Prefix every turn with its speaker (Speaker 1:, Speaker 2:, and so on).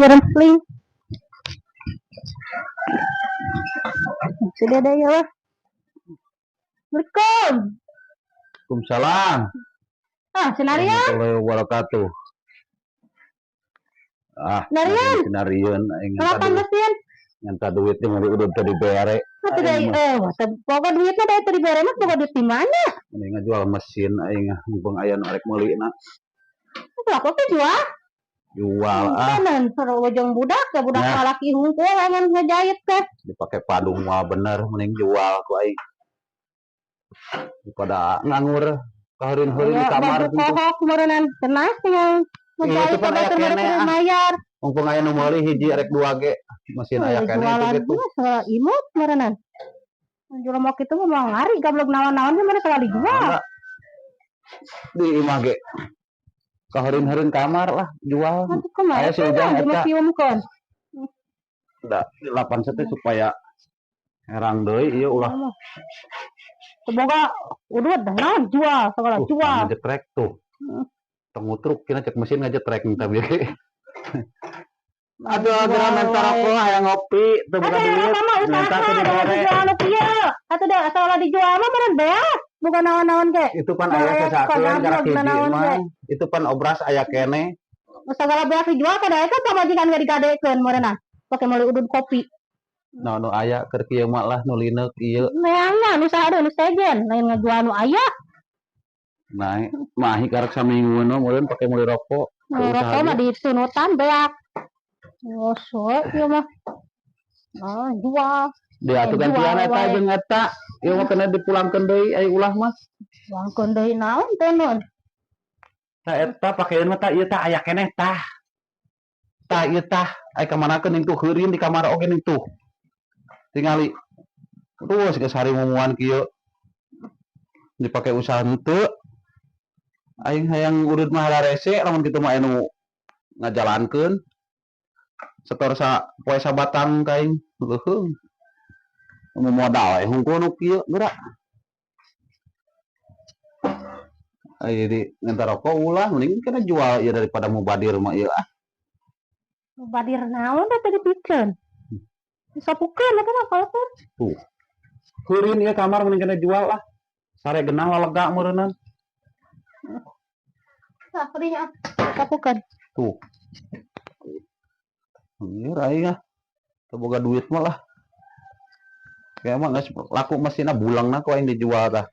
Speaker 1: Nyerempling. Sudah ada ya, wah. Assalamualaikum.
Speaker 2: Waalaikumsalam.
Speaker 1: Ah, senarian.
Speaker 2: Warahmatullahi wabarakatuh. Ah,
Speaker 1: Narian.
Speaker 2: Sinarian aing
Speaker 1: Kenapa
Speaker 2: ngenta duit,
Speaker 1: mesin?
Speaker 2: Ngenta duit di mau udah tadi bere.
Speaker 1: Atuh dari boga duitnya dari tadi bere mah boga duit di mana?
Speaker 2: Ini ngajual mesin aing mumpung aya nu arek meuli na.
Speaker 1: Aku teh jual.
Speaker 2: Jual ah.
Speaker 1: Kanan, kalau wajang budak ya budak
Speaker 2: Nah.
Speaker 1: lalaki hungkul ngan ngejahit teh.
Speaker 2: Dipake padung mah bener, mending jual ku aing. Daripada nganggur kaheureun-heureun di
Speaker 1: Ya,
Speaker 2: kamar
Speaker 1: baju
Speaker 2: gitu.
Speaker 1: Kohok meureunan cenah tinggal ngejahit
Speaker 2: Itu pan aya
Speaker 1: batur
Speaker 2: keneh,
Speaker 1: batur
Speaker 2: ah.
Speaker 1: mayar.
Speaker 2: Mumpung aya nu meuli hiji arek dua ge. Mesin aya keneh itu
Speaker 1: Jualan
Speaker 2: gitu.
Speaker 1: Mah segala imut meureunan. Jual mau kitu mah moal ngari gablek naon-naon ge mana sekali jual.
Speaker 2: Enggak. Di imah ge. Kaheureun-heureun kamar lah jual.
Speaker 1: Nanti kumaha
Speaker 2: Aya si Ujang eta.
Speaker 1: Dimuseumkeun.
Speaker 2: Da, delapan sete supaya herang deui ieu ulah.
Speaker 1: Semoga udah dah naon jual segala jual.
Speaker 2: Ngejetrek tuh. Tong ngutruk kina cek mesin ngejetrek entah bieu. Aduh, geura minta rokok hayang ngopi teu boga
Speaker 1: Atuh
Speaker 2: duit.
Speaker 1: eta mah
Speaker 2: Minta
Speaker 1: usaha
Speaker 2: teu dibere.
Speaker 1: jual nu kieu. Atuh da asal dijual mah meureun beak. Bukan naon-naon ge.
Speaker 2: Itu pan aya
Speaker 1: Beak,
Speaker 2: sasakeun
Speaker 1: kagak
Speaker 2: jarak hiji
Speaker 1: naon
Speaker 2: mah.
Speaker 1: ge.
Speaker 2: Itu pan obras aya keneh.
Speaker 1: Segala beak dijual kada eta pamajikan ge digadekeun meureunna. Pake meuli udud kopi.
Speaker 2: Nah, nu aya keur kieu mah lah nu lineuk ieu.
Speaker 1: Neangan usaha nu sejen, lain ngajual nu aya.
Speaker 2: Nah, mahi karek saminggu nu meureun pake meuli rokok.
Speaker 1: Nu rokok mah disunutan beak. Oh, soe ieu mah. Nah, jual.
Speaker 2: Dia atuh gantian
Speaker 1: Jual
Speaker 2: eta
Speaker 1: wae.
Speaker 2: Jeung eta. Ieu mah kena dipulangkeun deui ai ulah mah.
Speaker 1: Pulangkeun deui naon teh nun?
Speaker 2: Tah eta pakeun mah tah ieu tah aya keneh tah. Tah ieu tah ai ka manakeun ning tuh heurin di kamar oge ning tuh. Tingali. Terus geus hari mumuan kieu. Dipake usaha henteu. Aing hayang urut mah hararese lamun kitu mah anu ngajalankeun. Setor sa poe sabatang ka aing leuheung. Mau modal we hungkul nu kieu geura. Ai di ngenta rokok ulah mending kana jual ieu daripada mubadir mah ieu ah.
Speaker 1: Mubadir naon da teh dipikeun? Disapukeun eta mah kalau teh.
Speaker 2: Tuh. Heurin ieu kamar mending kana jual lah. Sare genah lega meureunnan.
Speaker 1: Tah kadinya sapukeun.
Speaker 2: Tuh. Anjir aing ah. Teu boga duit mah lah. Kayak mah geus laku mesinna bulangna ku aing dijual tah.